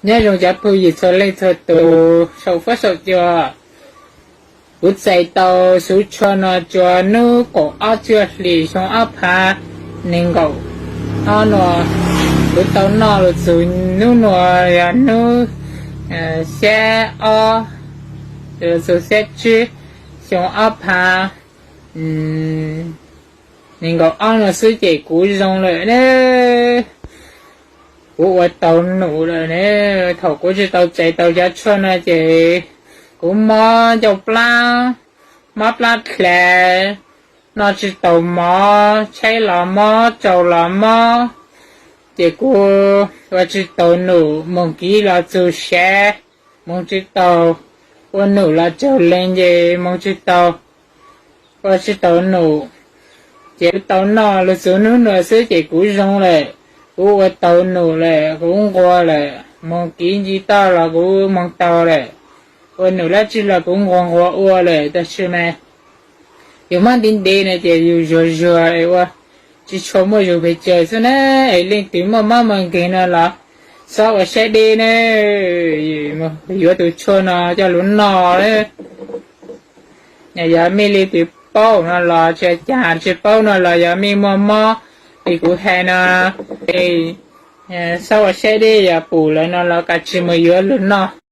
Nyob zoo cov phooj ywg txhua leej txhua tus saum fuab saum cua. Kuv txais tau xub tshuaj no rua hnub kaum ob cuaj hlis xyoo ob phav nees nkaum ob nua. Kuv tau noj los txug hnub nua yog hnub xya ob, los txug xya tsib xyoo ob phav nees nkaum ob nua xwb ces kuv zoo lawm ne. Kuv ua tau num lawm ne. Thaum kuv tsis tau txais tau cov tshuaj no ces kuv mob ncauj plab, mob plab dlav, noj tsis tau mov, tshaib los mob, tsaus los mob. Ces kuv ua tsis tau num, moog kiv los txug sav, moog tsis tau, ua num los raug leeg ces moog tsis tau, ua tsis tau num. Ces kuv tau noj los txug hnub nua xwb ces kuv zoo lawm, kuv ua tau num lawm, kuv nquag lawm, moog kiv nce toj los kuv moog tau lawm, ua num dlaab tsi los kuv nquag nquag ua lawm. Tab sis mas yus mob ntev ntev no ces yus zuag zuag ua tsis tshua muaj zug pes tsawg xwb na. Es leej twg muaj mob muaj nkeeg no los xob ua saib deb na, yuav tus tshuaj no coj lug noj. Yog mej leej twg paub no los tsis cas, tsis paub no los yog mej muaj mob li kuv has no, xob ua saib deb, yog pum lawm no los kav tsij mus yuav lug noj.